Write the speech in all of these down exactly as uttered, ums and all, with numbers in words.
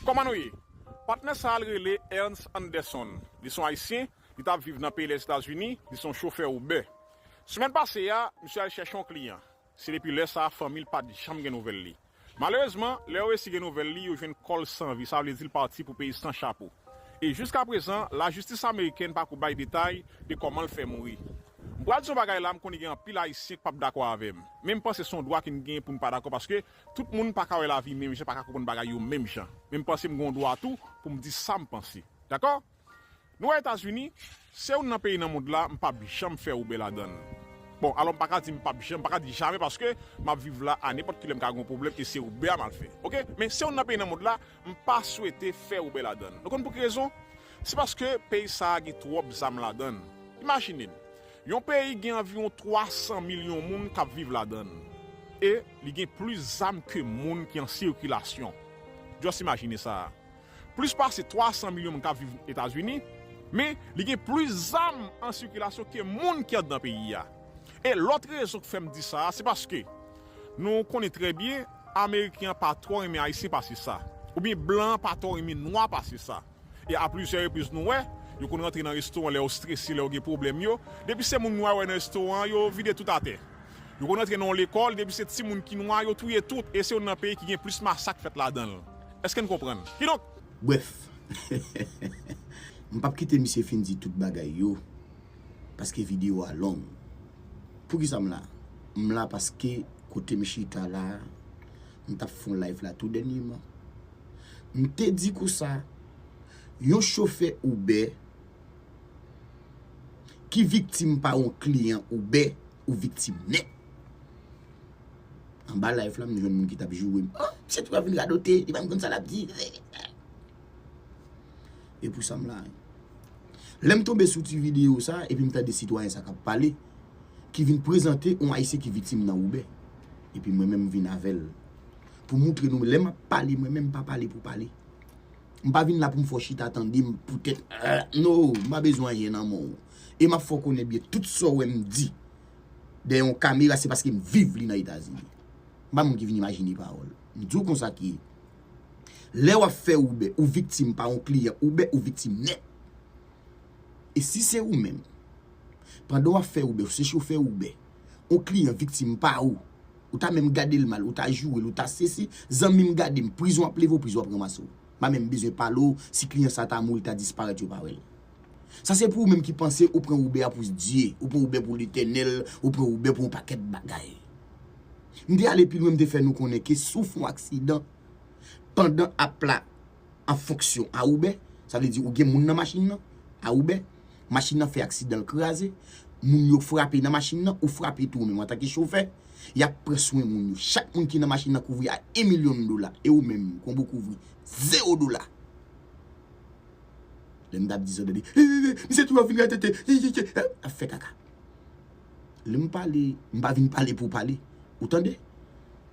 Kòman nou ye? Patnè sa a l rele Ernst Anderson. Li se yon Ayisyen, li t ap viv nan peyi Lèzetazini, li se yon chofè Uber. Semèn pase a, misye al chèche yon kliyan. Se depi lè sa a, fanmi l pa t janm gen nouvèl li. Malerezman, lè yo resi gen nouvèl li, yo jwenn kò l san vi, sa vle di l pati pou peyi san chapo. E jiskaprezan, lajistis amerikèn pako bay detay de kòman l fè mouri. M pral di yon bagay la, m konnen gen anpil Ayisyen k p ap dakò avè m. Men m panse se yon dwa ke n genyen pou n pa dakò, paske tout moun pa ka wè lavi menm jan, pa ka konprann bagay yo menm jan. Men m panse m gen yon dwa tou pou m di sa m panse. Dakò? Nou wè Etazini, se youn nan peyi nan mond la, m p ap janm fè Uber ladan l. Bon, alò m pa ka di m p ap janm, m pa ka di jamè paske m ap viv la a nenpòt kilè m ka gen yon pwoblèm e se Uber a m al fè. Oke? Men se youn nan peyi nan mond la, m pa swete fè Uber ladan l. Nou konn pou ki rezon? Se paske peyi sa a gen twòp zam ladan l. Imajine n, yon peyi gen anviwon twa san milyon moun k ap viv ladan l. E li gen plis zam ke moun ki an sikilasyon. Just imajine sa a. Plis pase twa san milyon moun k ap viv Etazini, men li gen plis zam an sikilasyon ke moun ki anndan peyi a. E lòt rezon k fè m di sa a, se paske nou konnen trè byen, Ameriken an pa twò renmen Ayisyen pase sa, oubyen blan an pa twò renmen nwa pase sa. E a plizyè repriz nou wè, yo konn rantre nan restoran lè yo strese, lè yo gen pwoblèm yo. Depi se moun nwa yo wè nan restoran an, yo vide tout atè. Yo konn rantre nan yon lekòl, depi se timoun ki nwa, yo touye tout, e se youn nan peyi ki gen plis masak fèt ladan l. Èske n konprann? Kidonk, brèf, m p ap kite misye fin di tout bagay yo, paske videyo a long. Poukisa m la? M la paske kote m chita la, m t ap fè yon live la tou dènyèman. M te di konsa, yon chofè Uber ki viktim pa yon kliyan Uber, ou viktim nèt. Anba live la, m jwenn moun ki t ap joure m. Oh, misye tou ap vin radote, li pa konn sa l ap di. E pou sa m la. Lè m tonbe sou ti videyo sa, epi m tande sitwayen sa k ap pale, ki vin prezante yon Ayisyen ki viktim nan Uber. Epi mwen menm m vin avè l. Pou moutre nou, lè m ap pale, mwen menm m pa pale pou pale. M pa vin la pou m fè w chita tande m poutèt, euh, no, m pa bezwen anyen nan men w. E m ap fè w konnen byen tout sa w wè m di dèyè yon kamera, se paske m viv li nan Etazini. M pa moun ki vin imajine pawòl. M di w konsa ki ye. Lè w ap fè Uber, ou viktim pa yon kliyan Uber, ou viktim nèt. E si se ou menm, pandan w ap fè Uber, ou se chofè Uber, yon kliyan viktim pa ou, ou ta menm gade l mal, ou ta joure l, ou ta sesi, zanmi m gade m, prizon ap leve w, prizon ap ranmase w. M pa menm bezwen pale w, si kliyan sa ta mouri, ta disparèt, yo pa wè l. Sa se pou ou menm ki panse ou pran Uber a pou Dye, ou pran Uber pou Letènèl, ou pran Uber pou yon pakèt bagay. M te ale pi lwen, m te fè nou konnen ke si w fè yon aksidan pandan app la an fonksyon a Uber, sa vle di ou gen moun nan machin nan, a Uber, machin nan fè aksidan, l kraze, moun yo frape nan machin nan, ou frape tou ou menm antanke chofè, y ap pran swen moun yo. Chak moun ki nan machin nan kouvri a yon milyon dola, e ou menm, konbe w kouvri? Zewo dola. Lè m t ap di sa, tande, misye tou ap vin radote, ap fè kaka. Lè m pale, m pa vin pale pou pale. Ou tande?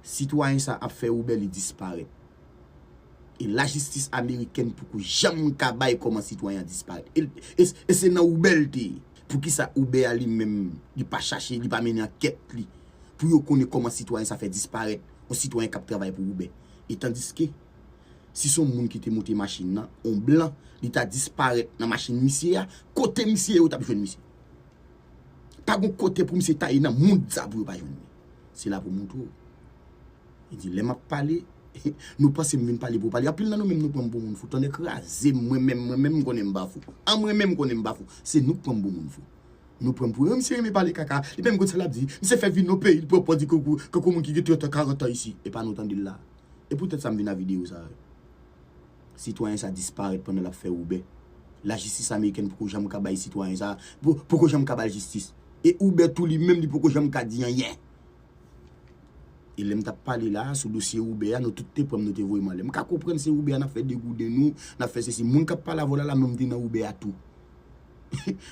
Sitwayen sa ap fè Uber li disparèt. E lajistis amerikèn poko janm ka bay kòman sitwayen an disparèt. E, e, e se nan Uber l te ye. Poukisa Uber a li menm, li pa chache, li pa mennen ankèt li pou yo konnen kòman sitwayen sa fè disparèt, yon sitwayen k ap travay pou Uber? E tandiske, si se yon moun ki te monte machin nan, yon blan, li ta disparèt nan machin misye a, kote misye ye, yo t ap jwenn misye? Pa gon kote pou misye ta ye nan mond sa pou yo pa jwenn li. Se la pou moutre w. Li di, lè m ap pale, nou panse m vin pale pou pale. Anpil nan nou menm nou pran m pou moun fou. Tonnè kraze m, mwen menm, mwen menm m konnen m pa fou. An mwen menm m konnen m pa fou. Se nou k pran m pou moun fou. Nou pran m pou, misye renmen pale kaka. Li menm konn sa l ap di. Misye fè vin nan peyi l pran pòz li kankou, kankou moun ki gen trant an, karant an isi. E pa nou tande l la. E poutèt sa m vin a videyo sa a. Sitwayen sa disparèt pandan l ap fè Uber. Lajistis amerikèn poko janm ka bay sitwayen sa, po-, poko janm ka ba l jistis. E Uber tou li menm li poko janm ka di anyen. E lè m t ap pale la a sou dosye Uber a, nou tout te pran m, nou te voye m anlè. M ka konprann se Uber a n ap fè degouden nou, n ap fè sesi. Moun k ap pale avè w la la, mwen m te nan Uber a tou.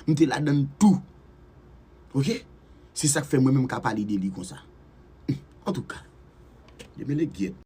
M te ladan l tou. Oke? Se sa k fè mwen menm m ka pale de li konsa. Antouka, demen lè gyèt.